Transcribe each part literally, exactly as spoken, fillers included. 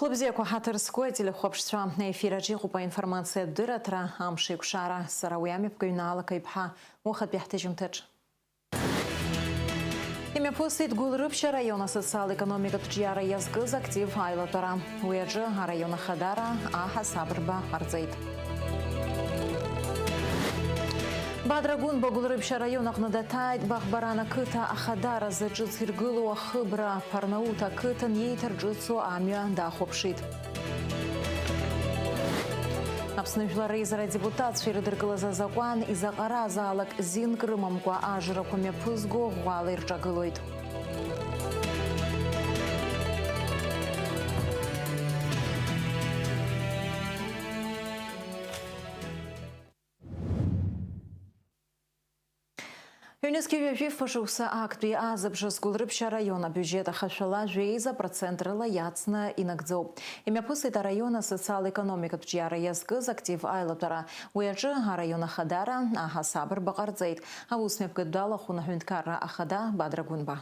Хәлыбзиақәа ҳаҭыр зқәу ателехәаԥшцәа, аефир аҿы иҟоуп аинформациатә дырраҭара, амш еиқәшара, сара уи амҩаԥгаҩ Наала Каиԥҳа, уахатәи ҳҭыжьымҭаҿ. Имҩаԥысит Гәылрыԥшь араион асоциал-економикатә ҿиара иазкыз актив аилатәара. Уи аҿы араион ахадара аҳасабрба ҟарҵеит. Бадра Гәынба Гәылрыԥшь араион аҟны даҭааит. Баӷбаран ақыҭа ахадаразы ҿыц иргылоу ахыбра, Ԥарнауҭ ақыҭан еиҭарҿыцу амҩа дахәаԥшит. Аԥсны Жәлар Реизара адепутатцәа ирыдыркылаз азакәан изаҟаразаалак зинк рымамкәа ажрақәа мҩаԥызго ӷәӷәала ирҿагылоит. Ҩнызқьи ҩажәи фышықәса актәи азыбжаз Гәылрыԥшь араион абиуџьет ахашәала жәеиза процент рыла иацны инагӡоуп. Имҩаԥысит араион асоциал-економикатә ҿиара иазкыз актив аилатәара. Уи аҿы араион ахадара аҳасабрба ҟарҵеит. Аус мҩаԥгатә далахәын аҳәынҭқарра ахада Бадра Гәынба.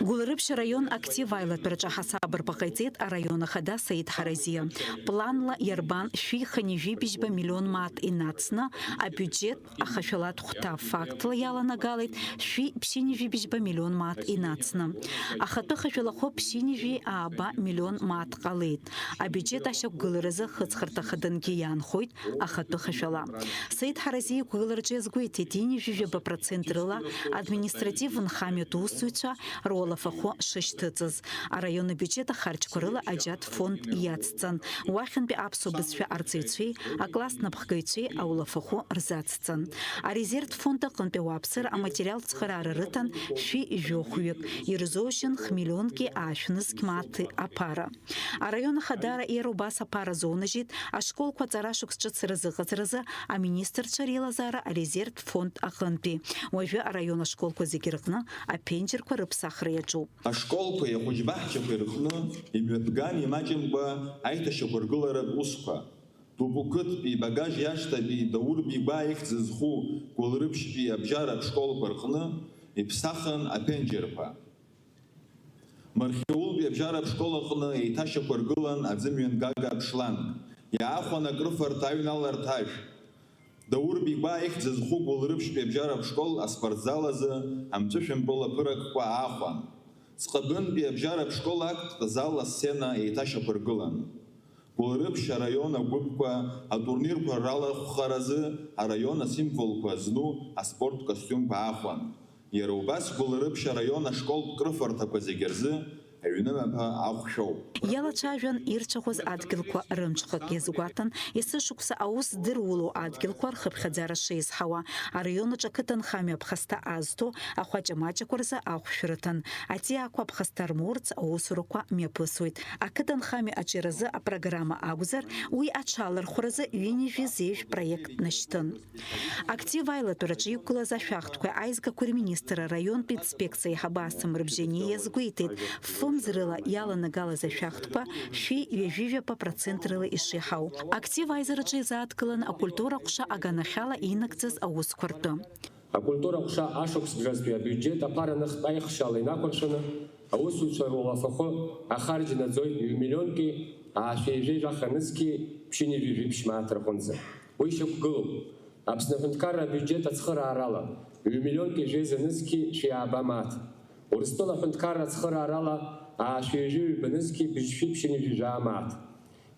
Гәылрыԥшь араион актив аилатәараҿы ҳасабрба ҟаиҵеит араион ахада Саид Ҳаразиа. Планла иарбан шәи хынҩажәи быжьба миллион мааҭ инацны, абиуџьет ахашәалатә хәҭа фактла иаланагалеит шәи ԥшьынҩажәи быжьба миллион мааҭ инацны. Ахатәы хашәалахәы ԥшьынҩажәи ааба миллион мааҭ ҟалеит. Абиуџьет ашьақәгыларазы ахыҵхырҭа хадангьы иаанхоит ахатәы хашәала. Саид Ҳаразиа иқәгылараҿы иазгәеиҭеит, ҩынҩажәи жәаба процент рыла административ нхамҩатә усзуҩцәа руалафахәы шышьҭыҵыз. Араион абиуџьет ахарџьқәа рыла аџьатә фонд иацҵан, уахьынтәи аԥсуа бызшәа арҵаҩцәеи акласс напхгаҩцәеи аулафахәы рзацҵан. Арезервтә фонд аҟынтәи ауааԥсыра аматериалтә цхыраара рыҭан шәи жәохәҩык, ирзоужьын хмиллионки аашәнызқь мааҭи аԥара. Араион ахадара иара убас аԥара зоунажьит ашколқәа аҵара шықәс ҿыц рзыҟаҵаразы аминистрцәа реилазаара арезервтә фонд аҟынтәи. Уажәы араион ашколқәа зегьы рҟны аԥенџьырқәа рыԥсахра иаҿуп. Ашколқәеи ахәыҷбаҳчақәеи рҟны имҩаԥган имаҷымкәа аиҭашьақәыргыларатә усқәа, Дубу қыҭтәи Багажиа ашҭатәи Даур Бигәаа ихьӡ зху Гәылрыԥшьтәи абжьаратә школқәа рҟны иԥсахын аԥенџьырқәа. Мархьаултәи абжьаратә школ аҟны еиҭашьақәыргылан аӡымҩангага аԥшланг, иаахәан акрыфарҭа аҩналарҭа ашә. Даур Бигәаа ихьӡ зху Гәылрыԥшьтәи абжьаратә школ аспортзал азы амҵәышәымпыл аԥыракқәа аахәан. Ҵҟабынтәи абжьаратә школ актә зал асцена еиҭашьақәыргылан. Гәылрыԥшь араион агәыԥқәа атурнирқәа ралахәхаразы араион асимволқәа зну аспорттә костиумқәа аахәан. Иара убас Гәылрыԥшь араион ашколтә крыфарҭақәа зегьы рзы аҩнымаҭәа ахәшәоуп. Иалацәажәан ирцәахоз адгьылқәа рымҽхак иазгәаҭан, есышықәса аус здырулоу адгьылқәа рхыԥхьаӡара шеизҳауа, араион аҿы ақыҭанхамҩа аԥхасҭа азҭо, ахәаҷа-маҷақәа рзы ахәшә рыҭан. Аҵиаақәа аԥхасҭа рмоурц аусурақәа мҩаԥысуеит. Ақыҭанхамҩа аҿиаразы апрограмма акәзар, уи аҽалархәразы ҩынҩажәи зеижә проект нашьҭын. Актив аилатәараҿы иқәгылаз ашәахтәқәа аизгақәа рминистр араионтә инспекциа аиҳабы Асҭамыр Бжьаниа иазгәеиҭеит, фымз рыла иаланагалаз ашәахтәқәа шәи ҩажәи жәаба процент рыла ишеиҳау. Актив аизараҿы изааҭгылан акультура аҟәша аганахьала инагӡаз аусқәа ртәы. Акультура аҟәша ашықәс бжазтәи абиуџьет аԥара ныхтә аихшьала инақәыршәаны аусуцәа руалафахәы ахарџь наӡоит ҩ-миллионки аашәи жәеи жәаха нызқьи ԥшьынҩажәи жәиԥшь мааҭ рҟынӡа. Уи шьақәгылоуп. Аԥсны аҳәынҭқарра абиуџьет ацхыраарала ҩ-миллионки жәеиза нызқьи шәи ааба мааҭ. Урыстәыла аҳәынҭқарра ацхыраарала аашәи ҩажәи ҩба нызқьи быжьшәи ԥшьынҩажәи жәаа мааҭ.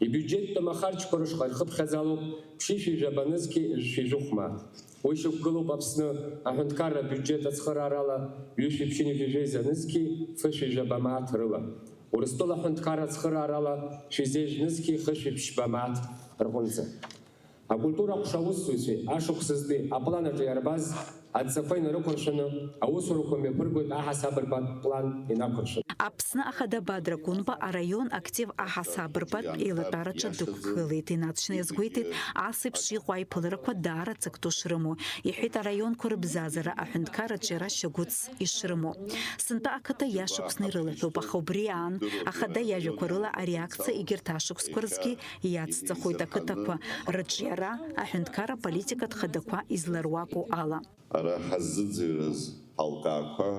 Ибиуџьеттәым ахарџьқәа рышҟа ирхыԥхьаӡалоуп ԥшьышәи жәаба нызқьи жәшәи жәохә мааҭ. Уи шьақәгылоуп Аԥсны аҳәынҭқарра абиуџьет ацхыраарала ҩышәи ԥшьынҩажәи жәеиза нызқьи фышәи жәаба мааҭ рыла. Урыстәыла аҳәынҭқарра ацхыраарала шәи зеижә нызқьи хышәи ԥшьба мааҭ рҟынӡа. Акультура аҟәша аусзуҩцәеи ашықәсазтәи аплан аҿы иарбаз адҵақәа инарықәыршәаны аусурақәа мҩаԥыргоит аҳасабырбатә план инақәыршәаны. Аԥсны Ахада Бадра Гәынба араион актив аҳасабырбатә еилатәараҿы дықәгылеит, инаҵшьны иазгәеиҭеит, ас еиԥш иҟоу аиԥыларақәа даара ҵак ду шрымоу. Иҳәеит, араионқәа рыбзазара аҳәынҭқарраҿы иара шьагәыҭс ишрымоу. Сынтәа ақыҭа иашықәсны ирылаҳәоуп, аха убри аан, ахада иажәақәа рыла ареакциа егьырҭ ашықәсқәа рзгьы иацҵахоит, ақыҭақәа рыҿиара аҳәынҭқарра политикатә хадақәа изларуаку ала. Ара ҳаззыӡырҩраз ҳалкаақәа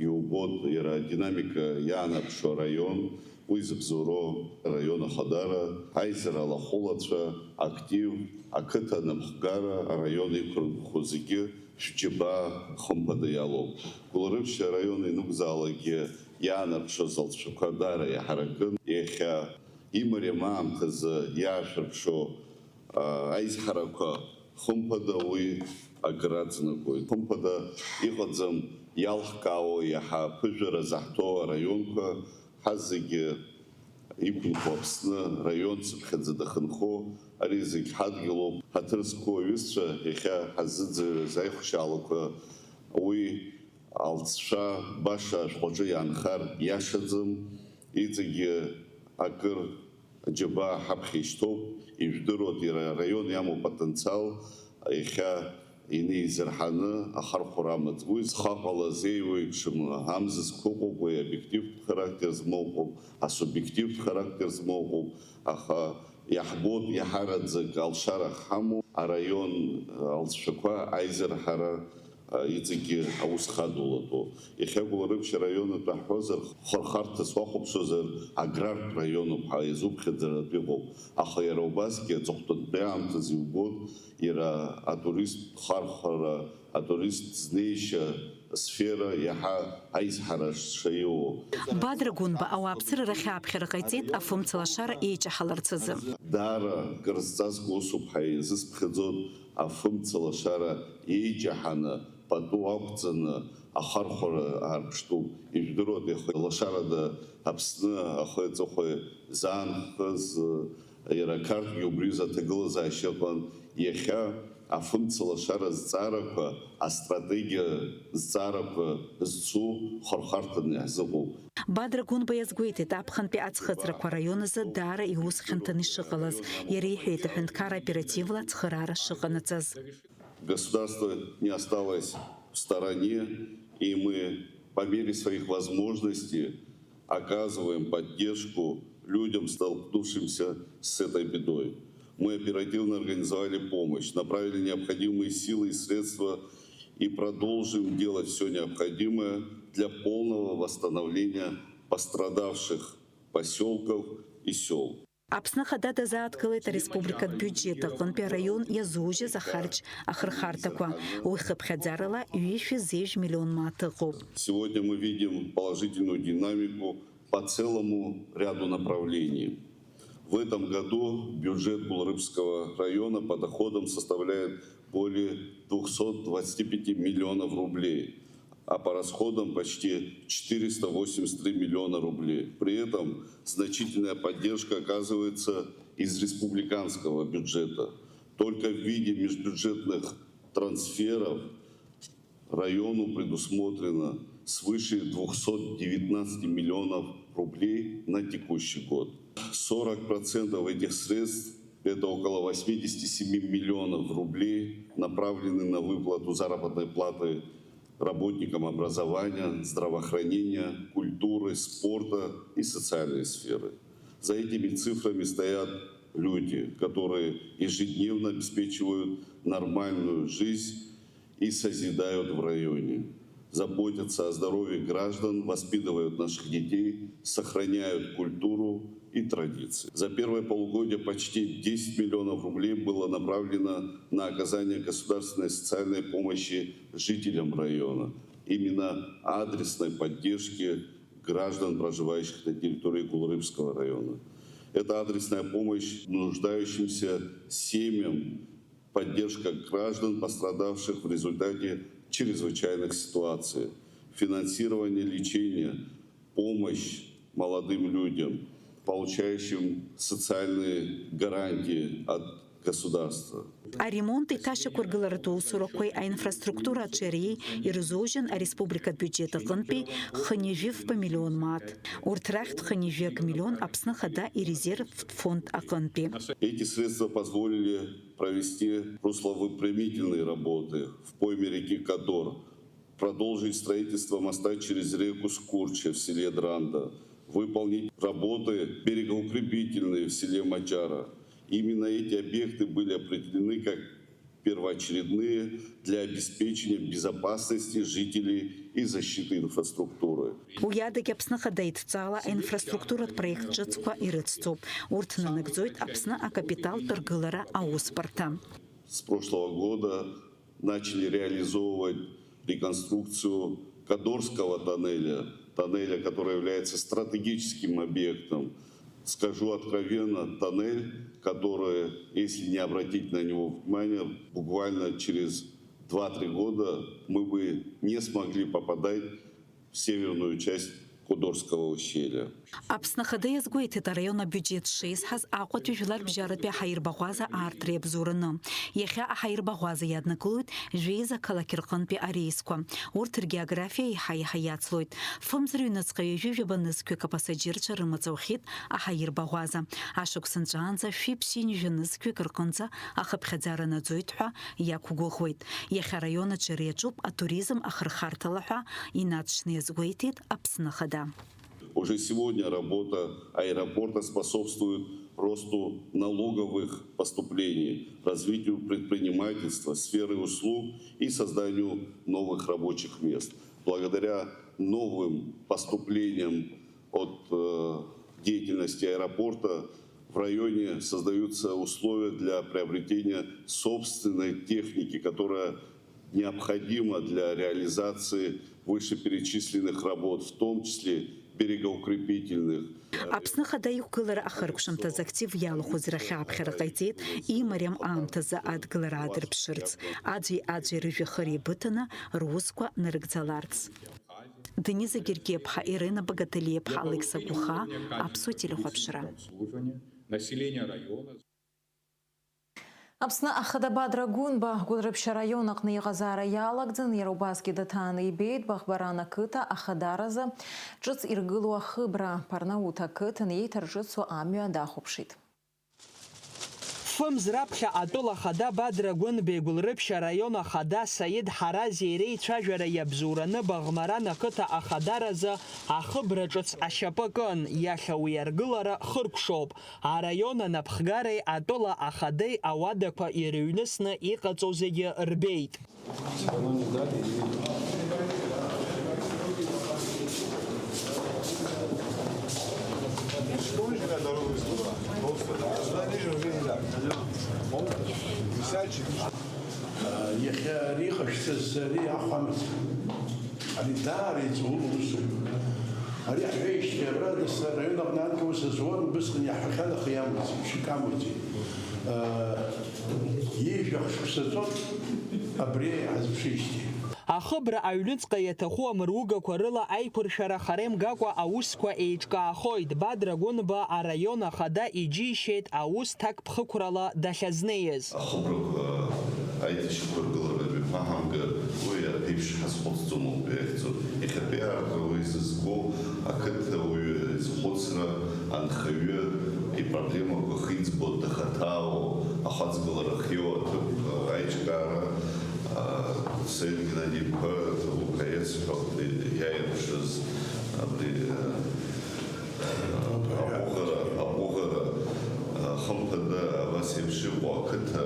иубоит, иара адинамика иаанаԥшуа араион, Уи зыбзоуроу араион ахадара, аизара алахәылацәа, актив, ақыҭа анапхгара, араион иқәыргәыӷуа зегьы шәџьабаа хымԥада иалоуп. Гәылрыԥшь араион ианакәзаалакгьы иаанарԥшуаз алҵшәақәа даара иаҳаракын. Иахьа имариам аамҭазы иаашәырԥшуа аизҳарақәа хымԥада уи акыр аҵанакуеит. Хымԥада иҟаӡам иалхкаауа иаҳа аԥыжәара заҳҭоу араионқәа, ҳа зегьы иқәынхо Аԥсны, раион цыԥхьаӡа дахьынхо, ари зегь ҳадгьылоуп. Ҳаҭыр зқәу аҩызцәа иахьа ҳаззыӡырҩуаз аихәшьаалақәа уи алҵшәа баша ашәҟәаҿы иаанхар иашаӡам, иҵегьы акыр аџьабаа ҳаԥхьа ишьҭоуп, ижәдыруеит, иара араион иамоу апотенциал иахьа инеизырҳаны ахархәара амаӡам. Уи зхаҟалаз еиуеиԥшым амзызқәа ыҟоуп, уи обиективтә характер змоу ыҟоуп, асубиективтә характер змоу ыҟоуп, аха иаҳбоит иаҳараӡак алшара ахьҳамоу, араион алҵшәақәа аизырҳара иҵегьы аус хадоулатәу. Иахьа Гәылрыԥшь араионатә ҳҳәозар, хырхарҭас уахәаԥшуазар, аграртә раионуп ҳәа иазуԥхьаӡаратә иҟоуп, аха иара убасгьы аҵыхәтәантәи аамҭазы иубоит, иара атурист хархәара, атурист знеишьа сфера иаҳа аизҳара шаиуоу. Бадра Гәынба ауааԥсыра рахь ааԥхьара ҟаиҵеит афымца лашара еиҷаҳаларц азы. Даара кыр зҵазкуа усуп ҳәа иазысԥхьаӡоит, афымца лашара еиҷаҳаны, пату ақәҵаны ахархәара аарԥштәуп. Ижәдыруеит, иахьа лашарада Аԥсны ахи аҵыхәеи заанхаз, иара ақарҭгьы убри изы аҭагылазаашьа ыҟан. Иахьа афымца лашара зҵаарақәа, астратегиа зҵаарақәа зцу хырхарҭаны иаҳзыҟоуп. Бадра Гәынба иазгәеиҭеит, аԥхынтәи аӡхыҵрақәа араион азы даара иус хьанҭаны ишыҟалаз. Иара иҳәеит, аҳәынҭқарра оперативла ацхыраара шыҟанаҵаз. Государство не осталось в стороне, и мы по мере своих возможностей оказываем поддержку людям, столкнувшимся с этой бедой. Мы оперативно организовали помощь, направили необходимые силы и средства и продолжим делать всё необходимое для полного восстановления пострадавших посёлков и сёл. Аԥсны Ахада дазааҭгылеит ареспубликатә биуџьет аҟынтәи араион иазужьыз ахарџь ахырхарҭақәа, уи хыԥхьаӡарала ҩышәи зеижә миллион мааҭ ыҟоуп. Сегодня мы видим положительную динамику по целому ряду направлений. В этом году бюджет Гулрыбского района по доходам составляет более двухсот двадцати пяти миллионов рублей, а по расходам почти четыреста восемьдесят три миллиона рублей. При этом значительная поддержка оказывается из республиканского бюджета. Только в виде межбюджетных трансферов району предусмотрено свыше двухсот девятнадцати миллионов рублей на текущий год. Сорок процентов этих средств, это около восьмидесяти семи миллионов рублей, направлены на выплату заработной платы работникам образования, здравоохранения, культуры, спорта и социальной сферы. За этими цифрами стоят люди, которые ежедневно обеспечивают нормальную жизнь и созидают в районе, заботятся о здоровье граждан, воспитывают наших детей, сохраняют культуру и традиции. За первое полугодие почти десять миллионов рублей было направлено на оказание государственной социальной помощи жителям района, именно адресной поддержки граждан, проживающих на территории Гулрыбского района. Это адресная помощь нуждающимся семьям, поддержка граждан, пострадавших в результате чрезвычайных ситуаций, финансирование лечения, помощь молодым людям, получающим социальные гарантии от государства. Аремонти аҭашьақәыргыларатә усурақәеи аинфраструктура аҿиареи ирзужьын ареспубликатә биуџьет аҟынтәи хынҩажәи фба миллион мааҭ. Урҭ рахьтә хынҩажәи акы миллион Аԥсны Ахада ирезервтә фонд аҟынтәи. Эти средства позволили провести русловыпрямительные работы в пойме реки Кадор, продолжить строительство моста через реку Скурча в селе Дранда, выполнить работы берегоукрепительные в селе Мачара. Именно эти объекты были определены как первоочередные для обеспечения безопасности жителей и защиты инфраструктуры. Уи адагь Аԥсны Ахада идҵала аинфраструктуратә проект ҿыцқәа ирыцҵоуп. Урҭ нанагӡоит Аԥсны акапиталтә ргылара аусбарҭа. С прошлого года начали реализовывать реконструкцию Кодорского тоннеля, тоннеля, который является стратегическим объектом. Скажу откровенно, тоннель, который, если не обратить на него внимание, буквально через два-три года мы бы не смогли попадать в северную часть Кодорского ущелья. Аԥсны Ахада иазгәеиҭеит араион абиуџьет шеизҳаз Аҟәатәи жәларбжьаратәи аҳаирбаӷәаза аартра иабзоураны. Иахьа аҳаирбаӷәаза иаднакылоит жәеиза ақалақь рҟынтәи ареисқәа. Урҭ ргеографиа еиҳа-еиҳа иацлоит. Фымз рыҩныҵҟа ҩажәи жәаба нызқьҩык апасаџьырцәа рымаҵ аухьеит аҳаирбаӷәаза. Ашықәс нҵәаанӡа шәи ԥшьи ҩажәи нызқьҩык рҟынӡа ахыԥхьаӡара наӡоит ҳәа иақәгәыӷуеит. Иахьа араион аҿы иаҿуп атуризм ахырхарҭала ҳәа инаҵшьны иазгәеиҭеит Аԥсны Ахада. Уже сегодня работа аэропорта способствует росту налоговых поступлений, развитию предпринимательства, сферы услуг и созданию новых рабочих мест. Благодаря новым поступлениям от э, деятельности аэропорта в районе создаются условия для приобретения собственной техники, которая необходима для реализации вышеперечисленных работ, в том числе берегоукрепительных. Аԥсны Ахада иқәгылара ахыркәшамҭаз актив иалахәыз рахь ааԥхьара ҟаиҵеит, имариам аамҭазы адгылара аадырԥшырц, аӡәи-аӡәи рыжәҩахыр еибыҭаны русқәа нарыгӡаларц. Дениза Гергиаԥҳа, Ирина Багаталиаԥҳа, Алықьса Гәыхаа, Аԥсуа телехәаԥшра. Аԥсны Ахада Бадра Гәынба Гәылрыԥшь араион аҟны иҟазаара иалагӡан, иара убасгьы даҭааны ибеит Баӷбаран ақыҭа ахадаразы ҿыц иргылоу ахыбра. Парнаут ақыҭан еиҭарҿыцу амҩа дахәаԥшит. Фымз раԥхьа атәыла ахада Бадра Гәынбеи Гәылрыԥшь араион ахада Саид Ҳаразиа иреицәажәара иабзоураны Баӷмаран ақыҭа ахадаразы ахыбра ҿыц ашьапы кын, иахьа уи аргылара хыркәшоуп. Араион анапхгареи атәыла ахадеи ауадақәа ирыҩнысны иҟаҵоу зегьы рбеит. Иахьа ари иҟашәҵаз ари ахә амаӡам. Ари даара иҵуан усуп. Ари ҳҳәеижьҭеи ара нас араион аҟны анкьа ус азуан, убысҟан иаҳҳәахьан, аха иамуӡеит, шьык амуӡеит. Ҩажәа шықәса ҵуан абри ҳазԥшижьҭеи. Ахыбра аҩныҵҟа иаҭаху амыругақәа рыла аиқәыршәара хара имгакәа аусқәа еиҿкаахоит. Бадра Гәынба араион ахада иџьишьеит аус ҭакԥхықәрала дахьазнеиз. Ахыбрақәа аиҭашьақәыргылара ҩаԥаҳамгар, уи аԥеиԥш ҳазхәыцӡом ауп иахьӡу. Иахьатәи аартра уи зызку ақыҭауаҩы изхәыцра анхаҩы ипроблемақәа ахьиӡбо дахаҭаау, ахаҵгылара ахьиоу аҭыԥ аиҿкаара, Саид Геннади-иԥа Ҭабуԥ иазҳәо иааирԥшыз абри Аҟәыӷара, аҟәыӷара, хымԥада, абас еиԥш иҟоу ақыҭа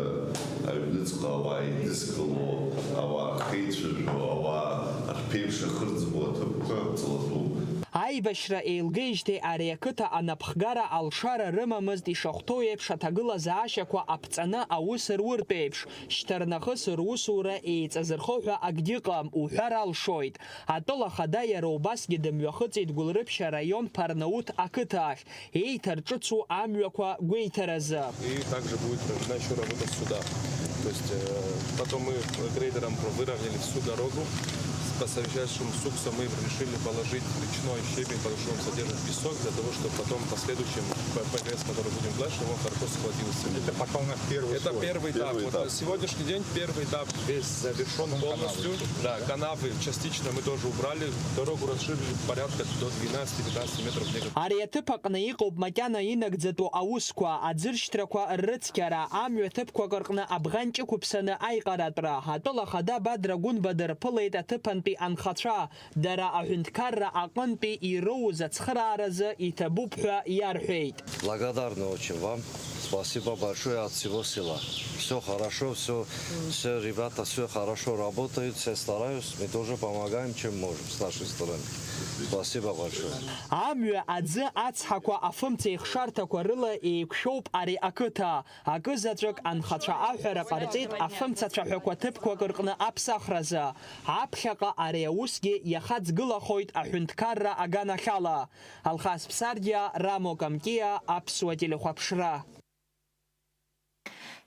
аҩныҵҟа ауаа еидызкыло, ауаа ахьеицәажәо, ауаа рԥеиԥш ахырӡбо аҭыԥқәа ҵлатәуп. Аибашьра еилгеижьҭеи ари ақыҭа анапхгара алшара рымамызт, ишахәҭоу еиԥш аҭагылазаашьақәа аԥҵаны аус руыртә еиԥш, шьҭарнахыс русура еиҵазырхо ҳәа акгьы ыҟам уҳәар алшоит. Атәыла ахада иара убасгьы дымҩахыҵит Гәылрыԥшь араион Парнаут ақыҭа ахь, еиҭарҿыцу амҩақәа гәеиҭаразы. И также будет проведена ещё работа суда. То есть, э, потом мы грейдером выровняли всю дорогу. Посовещавшись с СУГСом, мы решили положить речной щебень, потому что он содержит песок, для того, чтобы потом в последующем ПГС, который будем дальше, он хорошо схватился. Это пока у нас первый Это слой. Первый этап. Первый этап. Вот на сегодняшний день первый этап весь завершён полностью. Да, канавы частично мы тоже убрали. Дорогу расширили порядка до двенадцати-пятнадцати метров в некоторых. Ари аҭыԥ аҟны иҟоуп макьана инагӡатәу аусқәа, аӡыршьҭрақәа ррыцқьара, амҩа ҭыԥқәак рҟны абӷанҷ ықәыԥсаны аиҟаратәра. Атәыла ахада Бадра Гәынба дырԥылеит аҭыԥантәи Анхацәа, дара аҳәынҭқарра аҟынтәи ироуз ацхырааразы иҭабуп ҳәа иарҳәеит. Благодарны очень вам. Спасибо большое от всего села. Все хорошо, все, все ребята все хорошо работают, все стараются. Мы тоже помогаем, чем можем с нашей стороны. Спасибо большое. Амҩа аӡы ацҳақәа афымца ихшарҭақәа рыла еиқәшәоуп ари ақыҭа. Акызаҵәык анхацәа аҳәара ҟарҵеит афымцацәаҳәақәа ҭыԥқәак рҟны аԥсахразы. Аԥхьаҟа ари аусгьы иахаҵгылахоит аҳәынҭқарра аганахьала. Алхас Ԥсардиа, Рамо Камкиа, Аԥсуа телехәаԥшра.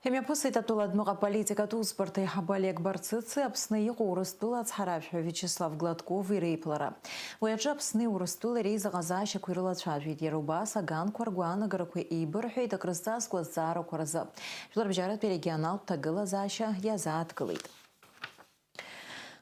Имҩаԥысит атәыла адәныҟа аполитикатә усбарҭа аиҳабы Олег Барцыци Аԥсны иҟоу Урыстәыла ацҳаражәҳәаҩ Виачеслав Гладкови реиԥылара. Уи аҿы Аԥсни Урыстәылеи реизыҟазаашьақәа ирылацәажәеит, иара убас аганқәа ргәаанагарақәа еибырҳәеит акрызҵазкуа азҵаарақәа рзы. Жәларбжьаратәи арегионалтә ҭагылазаашьа иазааҭгылеит.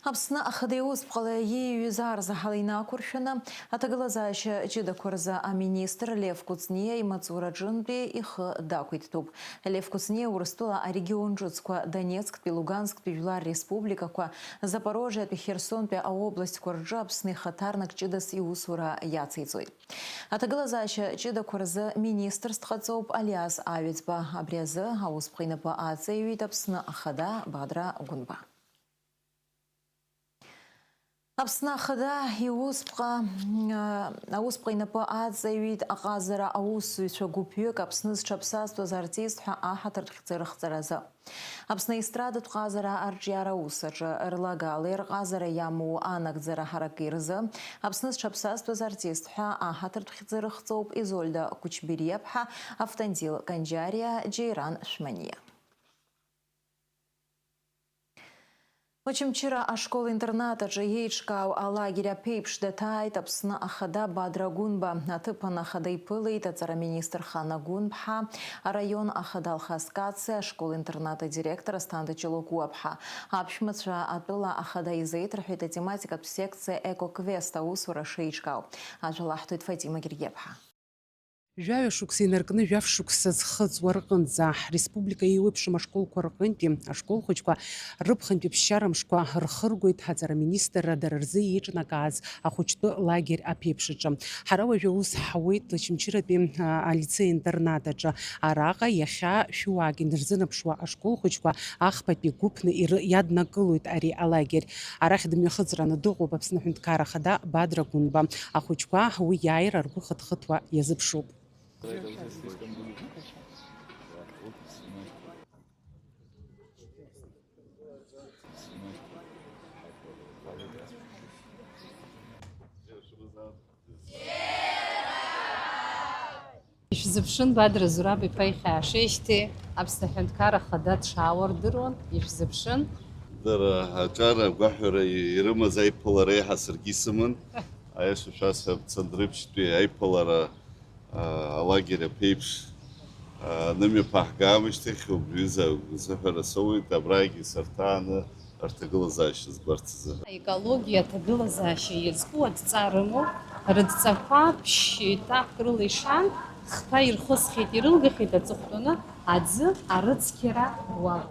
Аԥсны Ахада иусԥҟала ииҩыз арзаҳал инақәыршәаны, аҭагылазаашьа ҷыдақәа рзы аминистр Лев Кәыҵниа имаҵураҿынтәи ихы дақәиҭтәуп. Лев Кәыҵниа Урыстәыла арегион ҿыцқәа, Донецктәи, Лугансктәи жәлар республикақәа, Запорожиатәи, Херсонтәи аобластьқәа рҿы Аԥсны ихаҭарнак ҷыдас иусура иациҵоит. Аҭагылазаашьа ҷыдақәа рзы министрс дҟаҵоуп Алиас Аҩӡба. Абри азы аусԥҟа инапы аҵаиҩит Аԥсны Ахада Бадра Гәынба. Аԥсны Ахада иусԥҟа, аусԥҟа инапы аҵаҩит аҟазара аусзуҩцәа гәыԥҩык Аԥсны зҽаԥсазтәыз артист ҳәа аҳаҭыртә хьӡы рыхҵаразы. Аԥсны аестрадатә ҟазара арҿиара аус аҿы рлагалеи рҟазара иамоу анагӡара ҳаракеи рзы Аԥсны зҽаԥсазтәыз артист ҳәа аҳаҭыртә хьӡы рыхҵоуп Изольда Кучбериаԥҳа, Автандил Канџьариа, Џьеиран Шәманиа. Очамчыра ашкол-интернат аҿы еиҿкаау алагер аԥеиԥш даҭааит Аԥсны Ахада Бадра Гәынба. Аҭыԥан Ахада иԥылеит аҵараминистр Хана Гәынԥҳа, араион Ахада Алхас Каци, ашкол-интернат адиректор Асҭанда Ҷлокуаԥҳа. Аԥшәмацәа атәыла Ахада изеиҭарҳәеит атематикатә секциа Экоквест аусура шеиҿкаау. Ажәа лаҳҭоит Фатима Гергиаԥҳа. Жәаҩа шықәса инаркны жәаф шықәса зхыҵуа рҟынӡа, ҳреспублика еиуеиԥшым ашколқәа рҟынтәи ашкол хәыҷқәа рыԥхынтәи ԥсшьара мшқәа рхыргоит ҳаҵараминистрра дара рзы еиҿнакааз ахәыҷтәы лагер аԥеиԥш аҿы. Ҳара уажәы аус ҳауеит Очамчыратәи, а, алицеи-интернат аҿы. Араҟа иахьа шәуаак инарзынаԥшуа ашкол хәыҷқәа ахԥатәи гәыԥны иры-, иаднакылоит ари алагер. Арахь дымҩахыҵраны дыҟоуп Аԥсны Аҳәынҭқарра Ахада Бадра Гәынба. Ахәыҷқәа уи иааира ргәы хыҭхыҭуа иазыԥшуп. Ишәзыԥшын, Бадра Зураб-иԥа ихьаашеижьҭеи Аԥсны Аҳәынҭқарра Ахада дшаауа рдыруан, ишәзыԥшын. Дара аҿар агәаҳәара ирымаз аиԥылара еиҳа саргьы исыман. Аиаша шәасҳәап, Цандрыԥшьтәи аиԥылара, а, алагер аԥеиԥш, а, анымҩаԥаҳгаамышьҭахь, убри аҩыза агәазыҳәара соуеит, абрагьы сырҭааны рҭагылазаашьа збарц азы. Аекологиа аҭагылазаашьа иазку адҵа рымоуп, рыдҵақәа ԥшь етапк рыла ишан, хԥа ирхысхьеит, ирылгахьеит аҵыхәтәаны аӡы арыцқьара руал.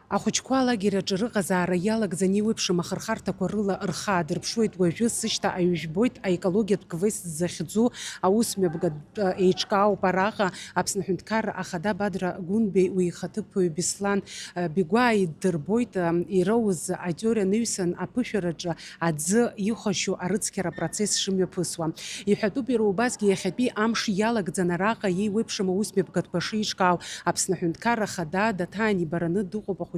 Ахәыҷқәа алагер аҿы рыҟазаара иалагӡан еиуеиԥшым ахырхарҭақәа рыла рхы аадырԥшуеит. Уажәы сышьҭа аҩы жәбоит аекологиатә квест захьӡу аусмҩаԥгатә еиҿкаауп араҟа Аԥсны Аҳәынҭқарра Ахада Бадра Гәынбеи уи ихаҭыԥуаҩ Беслан, э, Бигәааи ддырбоит, э, ироуз атеориа ныҩсан аԥышәараҿы аӡы ихәашьу арыцқьара апроцесс шымҩаԥысуа. Иҳәатәуп иара убасгьы иахьатәи амш иалагӡан араҟа еиуеиԥшым аусмҩаԥгатәқәа шеиҿкаау. Аԥсны Аҳәынҭқарра Ахада даҭаан ибараны дыҟоуп ахәыҷқәа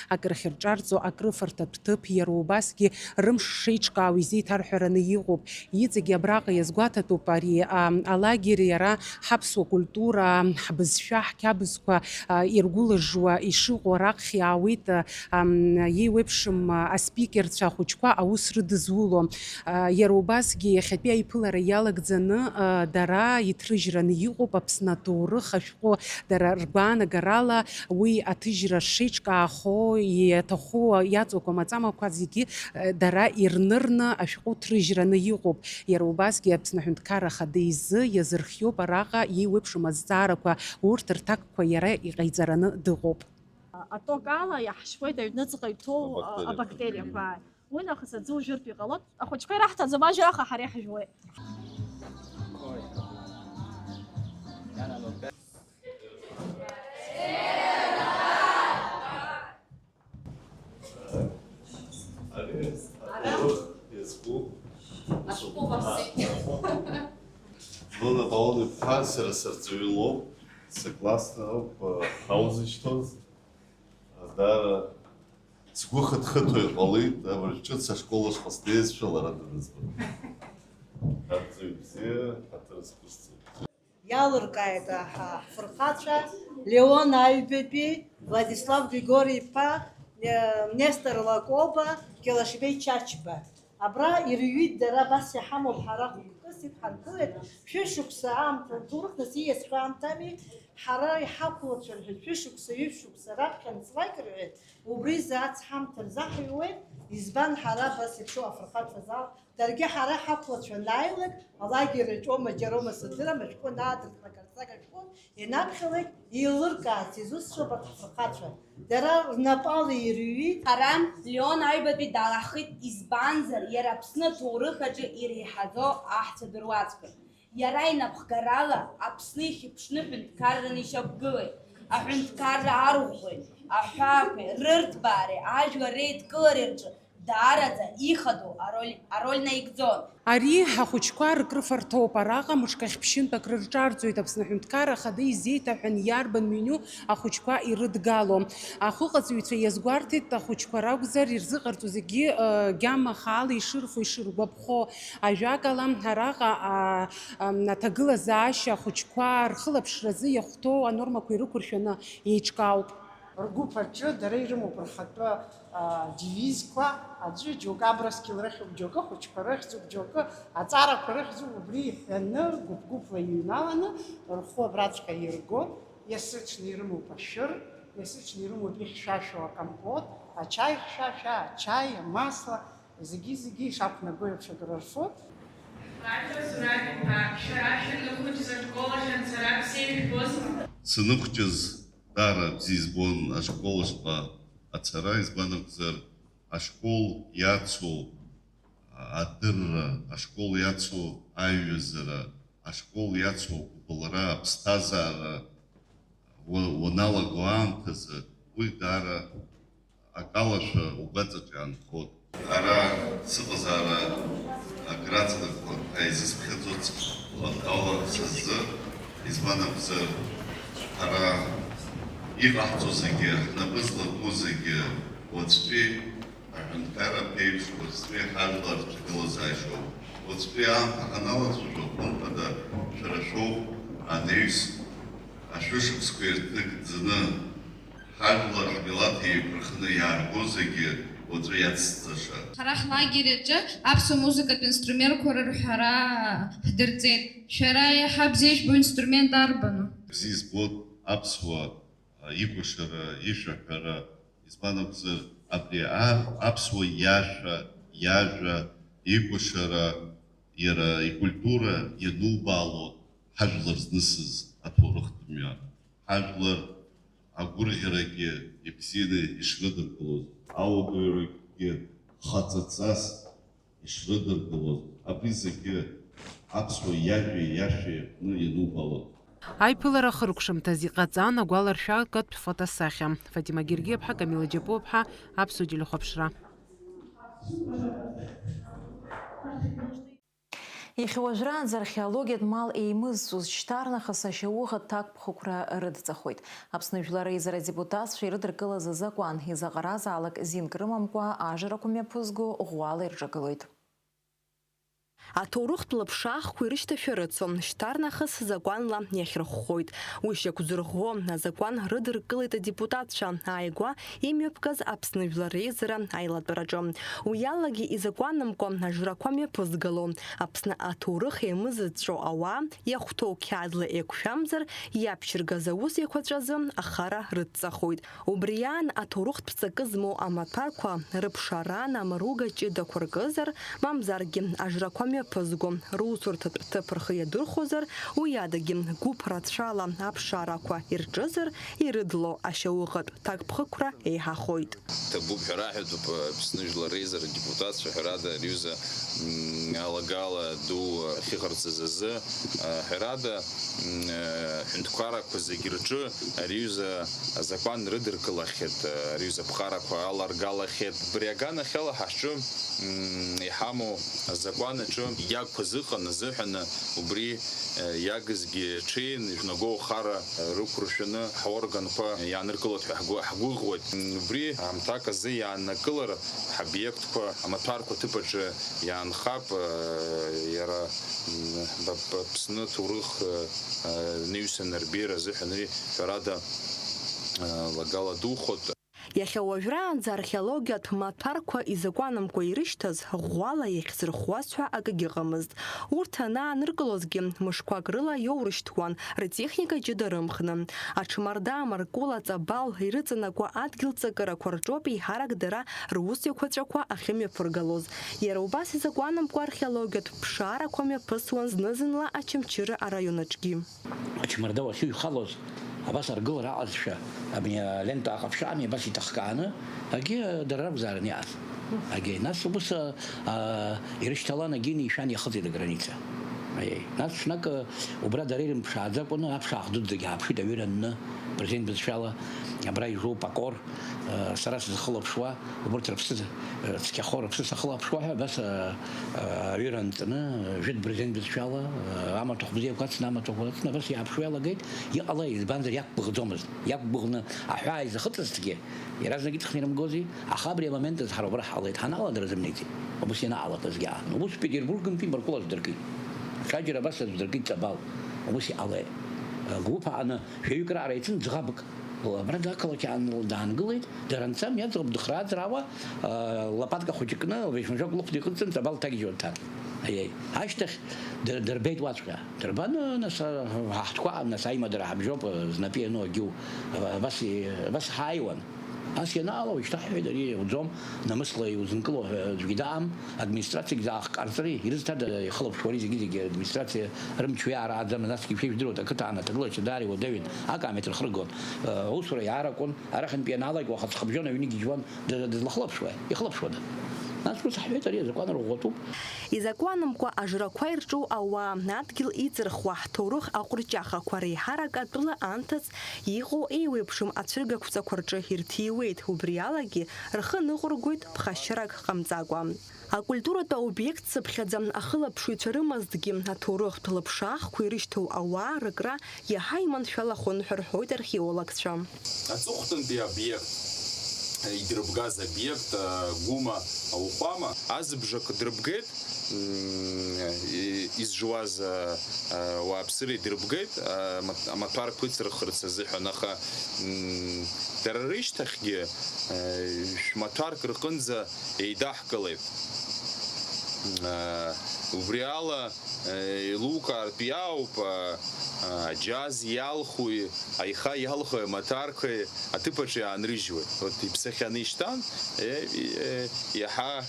акрыхьырҿарҵо, акрыфарҭатә ҭыԥ, иара убасгьы рымш шеиҿкаау изеиҭарҳәараны иҟоуп. Иҵегьы абраҟа иазгәаҭатәуп ари, а, алагер иара ҳаԥсуа культура, ҳбызшәа, ҳқьабзқәа, а, иргәылыжжуа ишыҟоу раԥхьа иаауеит, а, ам, еиуеиԥшым, а, аспикерцәа ахәыҷқәа аус рыдызуло. А, иара убасгьы иахьатәи аиԥылара иалагӡаны, а, дара иҭрыжьраны иҟоуп Аԥсны аҭоурых ашәҟәы, дара ргәаанагарала уи аҭыжьра шеиҿкаахо, иаҭаху иаҵоу амаҵамақәа зегьы, а, дара ирнырны ашәҟәы ҭрыжьраны иҟоуп. Иара убасгьы Аԥсны Аҳәынҭқарра Ахада изы иазырхиоуп араҟа иеиуеиԥшым азҵаарақәа, урҭ рҭакқәа иара иҟаиҵараны дыҟоуп. Аток ала иаҳшьуеит аҩныҵҟа иҭоу, а, абактериақәа. Абактериақәа. Уи нахыс аӡы ужәыртә иҟалоит. Ахәыҷқәа ираҳҭаӡом ажәра, аха ҳара иаҳжәуеит. Ари аҭоурых иазку. Ашәҟәы ҟамҵеит. Нона Павловна-иԥҳа сара сырҵаҩы лоуп, сыклассник ауп, ҳаузышьҭоз. Даара сгәы хыҭхыҭуа иҟалеит, абыржә ҿыц ашкол ашҟа снеизшәа лара данызбо. Арҵаҩ бзиа, ҳаҭыр зқәысҵоит. Иалыркааит ҳа ҳфырхацәа Леон Аҩбатәи, Владислав Григори-иԥа, э, Нестор Лакоба, Келашбеи Чачба. Абра ирҩит дара, абас иҳамоуп, ҳара хықәкыс иҳанкылеит, шәышықәса аамҭа, лҭоурых нас ииасхьоу аамҭами, ҳара иҳақәлацәа рҳәеит, шәышықәса, ҩышықәса раԥхьа нҵрак рҳәеит, убри изы ацҳамҭа рзаҳҩуеит, избан ҳара абас иаԥсоу афырхацәа зал, даргьы ҳара ҳақәлацәа анааилак, алагер аҿоума, џьароума сыздырам, ашәҟәы анаадыртлак, арҵага шәҟәы ианаԥхьалак, еилыркаарц изусҭцәоуп арҭ ҳфырхацәа. Дара рнапала ирҩит. Ҳара Леон Аҩбатәи далаҳхит, избанзар, иара Аԥсны аҭоурых аҿы иреиҳаӡоу аҳцәа дыруаӡәкын. Иара инапхгарала Аԥсны ихьыԥшны ҳәынҭқарраны ишьақәгылеит. Аҳәынҭқарра арӷәӷәеи, аҳәаақәеи, рырҭбаареи, ажәлар реидкылареи рҿы даараӡа ихадоу ароль, ароль наигӡон. Ари ҳахәыҷқәа ркрыфарҭоуп. Араҟа мышкахь ԥшьынтә акрырҿарҵоит. Аԥсны Аҳәынҭқарра Ахада изеиҭаҳәан иарбан меню ахәыҷқәа ирыдгало. Ахәыҟаҵаҩцәа иазгәарҭеит, ахәыҷқәа ракәзар, ирзыҟарҵо зегьы, э, гьама хаала ишырфо, ишыргәаԥхо. Ажәакала, араҟа, а, ам, аҭагылазаашьа ахәыҷқәа рхылаԥшразы иахәҭоу анормақәа ирықәыршәаны еиҿкаауп. Ргәыԥ аҿы дара ирымоуп рхатәы, а, девизқәа, аӡәы џьоукы абрыскьыл рыхьуп, џьоукы ахәыҷқәа рыхьӡуп, џьоукы аҵарақәа рыхьӡуп, убри иҳәаны, гәыԥ-гәыԥла иҩналаны, рхәы абраҵәҟьа иргоит, иасыҽны ирымоуп ашәыр, иасыҽны ирымоуп ихьшәашәоу акомпот, ачаи хьшәашәа, ачаи, амасла, зегьы-зегьы ишақәнаго еиԥш акрырфоит. Владимир Зураб-иԥа, шәара шәаныхәыҷыз ашкол ахь анцара бзиа ижәбозма? Саныхәҷыз, даара бзиа избон ашкол ашҟа ацара, избан акәзар, ашкол иацу адырра, ашкол иацу аиҩызара, ашкол иацу агәыбылра, аԥсҭазаара уа-, уаналаго аамҭазы уи даара акалашәа угәаҵаҿ иаанхоит. Ара сыҟазаара акраҵанакуа ҳәа изысԥхьаӡоц, уахала са сзы, избан акәзар, ҳара иҟаҳҵо зегьы, ҳнапы злаку зегьы уаҵәтәи аҳәынҭқарратә еиԥш, уаҵәтәи ҳажәлар рҭагылазаашьоуп. Уаҵәтәи аамҭа ҳаналацәажәо, хымԥада, шәара шәоуп анаҩс ашәышықәсқәа ирҭыгӡаны, ҳажәлар, ҳмилаҭ еиқәырхны иаарго зегьы уаҵәы иацҵаша. Ҳара ҳлагер аҿы аԥсуа музыкатә инструментқәа рырҳәара ҳдырҵеит. Шәара еиҳа бзиа ижәбо инструмент арбану? Бзиа избоит аԥсуа, а, икәашара, ишәаҳәара, избан акәзар, абри а-, аԥсуа иашәа, иажәа, икәашара, иара икультура ианубаало ҳажәлар знысыз аҭоурыхтә мҩа. Ҳажәлар агәырӷьарагьы ибзианы ишрыдыркылоз, ауадаҩрагьы хаҵаҵас ишрыдыркылоз, абри зегьы аԥсуа иажәеи иашәеи аҟны ианубалон. Аиԥылара ахыркәшамҭаз иҟаҵан агәаларшәагатә фотосахьа. Фатима Гергиаԥҳа, Камила Џьапуаԥҳа, Аԥсуа телехәаԥшра. Иахьа уажәраанӡа археологиатә мал еимызҵоз шьҭарнахыс ашьаухатә ҭакԥхықәра рыдҵахоит. Аԥсны Жәлар Реизара адепутатцәа ирыдыркылаз азакәан изаҟаразаалак зинк рымамкәа ажрақәа мҩаԥызго ӷәӷәала ирҿагылоит. Аҭоурыхтә лаԥшаахқәа ирышьҭашәа рыцу, шьҭарнахыс закәанла иахьырхәхоит. Уи шьақәзырӷәӷәо азакәан рыдыркылеит адепутатцәа ааигәа имҩаԥгаз Аԥсны Жәлар Реизара аилатәараҿы. Уи алагьы изакәанымкәа ажрақәа мҩаԥызгало, Аԥсны аҭоурых еимызыҵәҵәо ауаа иахәҭоу қьаадла еиқәшәамзар иаԥшьыргаз аус еиқәаҵәазы ахара рыдҵахоит. Убри аан аҭоурыхтә ҵакы змоу амаҭәарқәа рыԥшараан амаруга ҷыдақәа ркызар, мамзаргьы ажрақәа ԥызго, русурҭатә ҭыԥ рхы иадырхәозар, уи адагьы гәыԥ рацәала аԥшаарақәа ирҿызар, ирыдло ашьауӷатә ҭакԥхықәра еиҳахоит. Ҭабуп ҳәа раҳәатәуп Аԥсны Жәлар Реизара адепутатцәа, ҳәарада, ари аҩыза, м, алагала ду ахьыҟарҵаз азы, а, ҳәарада, м, а, ҳәынҭқаррақәа зегь рҿы ари аҩыза азакәан рыдыркылахьеит, ари аҩыза аԥҟарақәа аларгалахьеит. Убри аганахьала ҳа ҳҿы, м, иҳамоу азакәан аҿы иагқәа зыҟан азыҳәаны убри, э, иагызгьы ҽеин, ижәнагоу хара, э, рықәыршәаны ҳорганқәа иааныркылоит ҳәа ҳгәы-, ҳгәыӷуеит. М, убри аамҭак азы иааннакылар, ҳобиектқәа, амаҭәарқәа ҭыԥ аҿы иаанхап, э, иара, м, ба-, ба-, Аԥсны ҭоурых, э, э, ныҩсан рбеиара азыҳәан уи, ҳәарада, э, лагала духоит. Иахьа уажәраанӡа археологиатә маҭәарқәа изакәанымкәа ирышьҭаз ӷәӷәала иахьзырхуаз ҳәа акгьы ыҟамызт. Урҭ анааныркылозгьы, мышқәак рыла иоурышьҭуан, ртехника ҷыда рымхны. Аҽмарда, амаркула, аҵабал ирыҵанакуа адгьыл ҵакырақәа рҿоуп еиҳарак дара рус еиқәаҵәақәа ахьымҩаԥыргалоз. Иара убас изакәанымкәа археологиатә ԥшаарақәа мҩаԥысуан зны-зынла Очамчыра араион аҿгьы. Ачмарда уахьыҩхалоз, абас аргылара аҟазшәа, абни алента аҟаԥшьы ами, абас иҭахкааны, агьи дара ракәзаарын иааз. Агьи, нас убыс, а, ирышьҭалан, агьи нишан иахыҵит аграница. Аиеи. Нас ҽнак, а, убра дара ирымԥшааӡакәаны аԥшаах дуӡӡагь ааԥшит, аҩыра анны, бырзен бызшәала, абра ижәуп Акор, а, сара сызхылаԥшуа, убарҭ рыԥсы, а, цқьахо рыԥсы сахылаԥшуа ҳәа, абас, а, а, аҩыра анҵаны, жәытә бырзен бызшәала, а, амаҭәахә бзиақәа ацны, амаҭәахә ацны, абас иааԥшуа иалагеит, иҟалеи, избанзар, иақәгәыӷӡомызт, иақәгәыӷны аҳәаа изахыҵызҭгьы, иаразнак иҵхны ирымгози, аха абри амомент азы ҳара убра ҳҟалеит, ҳанаала дара зымнеиӡеит, убыс ианаалақәазгьы аан. Убыс Петербургынтәи Маркулаҿ дыркит. Ҽаџьара абас аӡә дыркит Ҵабал, убыс иҟалеит. Гәыԥ аҟаны, Шәаҩык раара ицын ӡӷабк. Абра ақалақь аан даангылеит, дара анцамҩа аӡӷаб дыхрааӡараауа, а, лопатка хәыҷы кны, вежмажәак лыхәда иҟыҵын, Ҵабал дҭагьежьуа дҭан. Аиеи. Ашьҭахь дыр-, дырбеит уаҵәҟьа. Дырбаны, нас, а, ҳа ҳтәқәа, нас, аимадара ҳабжьоуп, а, знапы иану агьу. А, абас и-, абас ҳааиуан. Ас ианаала, уажәшьҭа ҳҳәеит, ари иуӡом, намысла иузынкыло ҳәа аӡәгьы даам, администрациагь заахҟарҵари, ирызҭада ихылаԥшуа ари зегьы-зегьы администрациа рымч уиаара ааӡама, насгьы шәа ижәдыруеит, ақыҭа аан аҭагылазаашьа даара иуадаҩын, акаамеҭ рхыргон, э, аусура иааракәын, арахьынтә ианалак уаха ҵхыбжьон аҩны игьежьуан, д-, дызлахылаԥшуа, ихылаԥшуада? Нас ус ҳҳәеит, ари азакәан рӷәӷәатәуп. Изакәанымкәа ажрақәа ирҿу ауаа, адгьыл иҵырхуа, ҳҭоурых аҟәырҷахақәа реиҳарак атәыла анҭыҵ иҟоу еиуеиԥшым ацәыргақәҵақәа рҿы ирҭиуеит, убри алагьы рхы ныҟәыргоит ԥхашьарак ҟамҵакәа. Акультуратә аобиект цыԥхьаӡа ахылаԥшыҩцәа рымазҭгьы, аҭоурыхтә лыԥшаахқәа ирышьҭоу ауаа рыкра иаҳа иманшәалахон ҳәа рҳәоит археологцәа. Аҵыхәтәантәи аобиект идырбгаз обиект, а, Гәыма ауахәама азыбжак дрыбгеит, м, и-, изжуаз, а, а, ауааԥсыра идырбгеит, а, ма-, амаҭәарқәа ыҵырхырц азыҳәан, аха, м, дара рышьҭахьгьы, а, шә-, маҭәарк рҟынӡа еидаҳкылеит. А, убри ала, а, еилукаартә иаауп, а, а, аџьаз иалхуи, аиха иалхуи амаҭәарқәеи аҭыԥаҿы иаанрыжьуеит. Вот иԥсахьаны ишьҭан, е, е, иаҳа,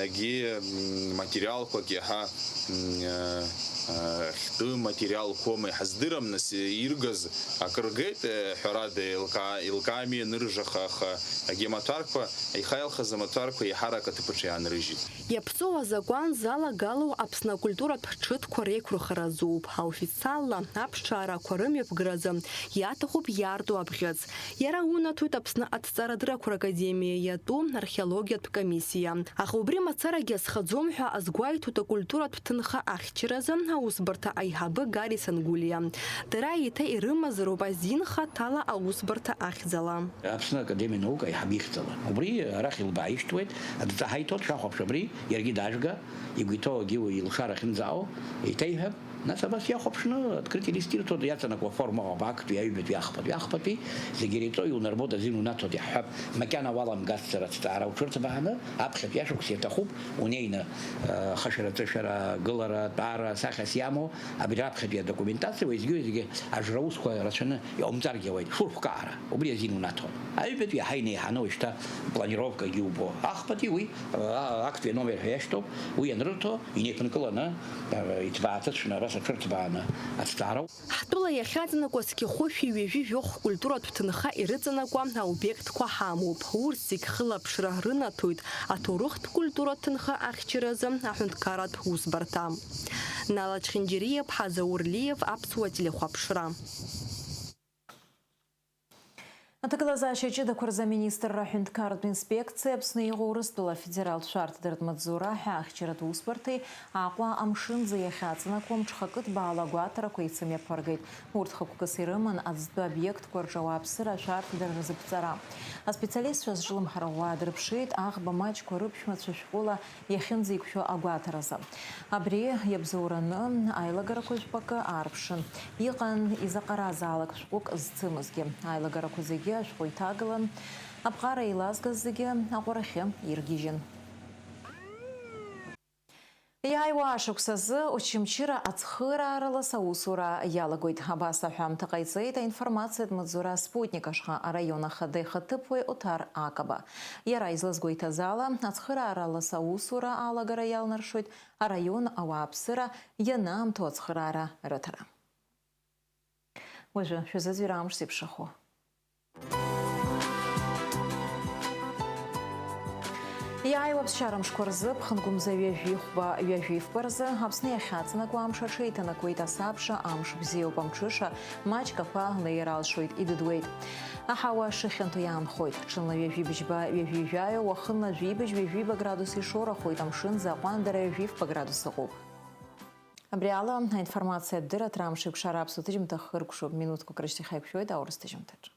егьи, м, материалқәак иаҳа, м, а, а, хьтәы материалқәоума, иҳаздырам, нас, иргаз акы ргеит, э, ҳәарада, еилкаа-, еилкаами ианыржаха, аха егьи амаҭәарқәа, аиха иалхыз амаҭәарқәа еиҳарак аҭыԥаҿы иаанрыжьит. Иаԥҵоу азакәан залагалоу Аԥсны акультуратә ҽыҭқәа реиқәырхара азоуп. Аофициалла аԥшаарақәа рымҩаԥгаразы иаҭахуп иаарту абӷьыц. Иара унаҭоит Аԥсны аҭҵаарадыррақәа ракадемиа иатәу археологиатә комиссиа. Аха убри мацарагьы азхаӡом ҳәа азгәеиҭоит акультуратә ҭынха ахьчаразы аусбарҭа аиҳабы Гари Сангулиа. Дара еиҭа ирымазароуп азин хаҭала аусбарҭа ахьӡала. Аԥсны Академиа Наука аиҳабы ихьӡала. Убри арахь илбааишьҭуеит, адҵа ҳаиҭоит, шәахәаԥш абри, иаргьы дажәга, игәы иҭоугьы уи илшара ахьынӡаау, еиҭеиҳәап. Нас абас иахәаԥшны открытие лист ирҭоит, иаҵанакуа форма ыҟоуп, актәи, аҩбатәи, ахԥатәи, ахԥатәи, зегьы иреиҵо иунарбоит, азин унаҭоит иаҳҳәап, макьана уаламгацзар, аҭҵаара уҽырҭбааны, аԥхьатәи ашықәс иаҭахуп, унеины, э, хашәара-ҵышәара, гылара, тәара, сахьас иамоу, абри раԥхьатәи адокументациа, уеизгьы-уеизгьы ажра усқәа рацәаны иҟаумҵаргьы ауеит, шурхәкаара, убри азин унаҭон. Аҩбатәи иаҳа инеиҳаны уажәшьҭа планировкагьы убо. Ахԥатәи уи, а, актәи аномер ҳәа иашьҭоуп, уи ианрырҭо, инеиԥынкыланы, а, иҭбааҭыцәны, абас аҽырҭбааны аҭҵаара. Ҳтәыла иахьаҵанакуа зқьы хәышәи ҩажәи жәохә культуратә ҭынха ирыҵанакуа аобиектқәа ҳамоуп. Урҭ зегь хылаԥшра рынаҭоит аҭоурыхтә культуратә ҭынха ахьчаразы аҳәынҭқарратә усбарҭа. Нала Чхинџьариа-ԥҳа, Заур Лиев, Аԥсуа телехәаԥшра. Аҭагылазаашьа ҷыдақәа рзы аминистрра аҳәынҭқарратә инспекциа Аԥсны иҟоу Урыстәыла афедералтә шәарҭадаратә маҵзура ҳәа ахьчаратә усбарҭеи Аҟәа амшынӡа иахьаҵанакуа мҽхакы ҭбаала агәаҭарақәа еицымҩаԥыргеит. Урҭ хықәкыс ирыман аӡтәы обиектқәа рҿы ауааԥсыра ашәарҭадара рзықәҵара. Аспециалистцәа зҿлымҳара ӷәӷәа дрыԥшит, аӷба маҷқәа рыԥшәмацәа шәҟәыла иахьынӡеиқәшәо агәаҭаразы. Абри иабзоураны аилагарақәа жәпакы аарԥшын. Иҟан изаҟаразаалак шәҟәык зцымызгьы. Аилагарақәа зегьы ашәҟәы иҭагылан, аԥҟара еилазгаз зегьы аҟәарахьы иргьежьын. Иааиуа ашықәс азы Очамчыра ацхырааралас аусура иалагоит. Абас аҳәамҭа ҟаиҵеит аинформациатә маҵзура Спутник ашҟа араион ахада ихаҭыԥуаҩ Оҭар Акаба. Иара излазгәеиҭаз ала, ацхырааралас аусура алагара иалнаршоит араион ауааԥсыра ианаамҭоу ацхыраара рыҭара. Уажәы шәазыӡырҩ амш зеиԥшрахо. Иааиуа аԥсшьара мшқәа рзы, ԥхынгәымза ҩажәи хәба, ҩажәи фба рзы, Аԥсны иахьаҵанакуа амш аҽеиҭанакуеит, асабша амш бзиоуп, амҽыша маҷк ақәа леир алшоит, идыдуеит. Аҳауа шыхьанҭоу иаанхоит, ҽынла ҩажәи быжьба, ҩажәи жәаҩа, уахынла жәибжь, ҩажәиба градус ишоурахоит, амшынӡы аҟәандара ҩажәи фба градус ыҟоуп. Абри ала аинформациатә дырраҭара амш еиқәшара аԥсуа ҭыжьымҭа хыркәшоуп, минуҭқәак рышьҭахь ҳаиқәшәоит аурыс ҭыжьымҭаҿы.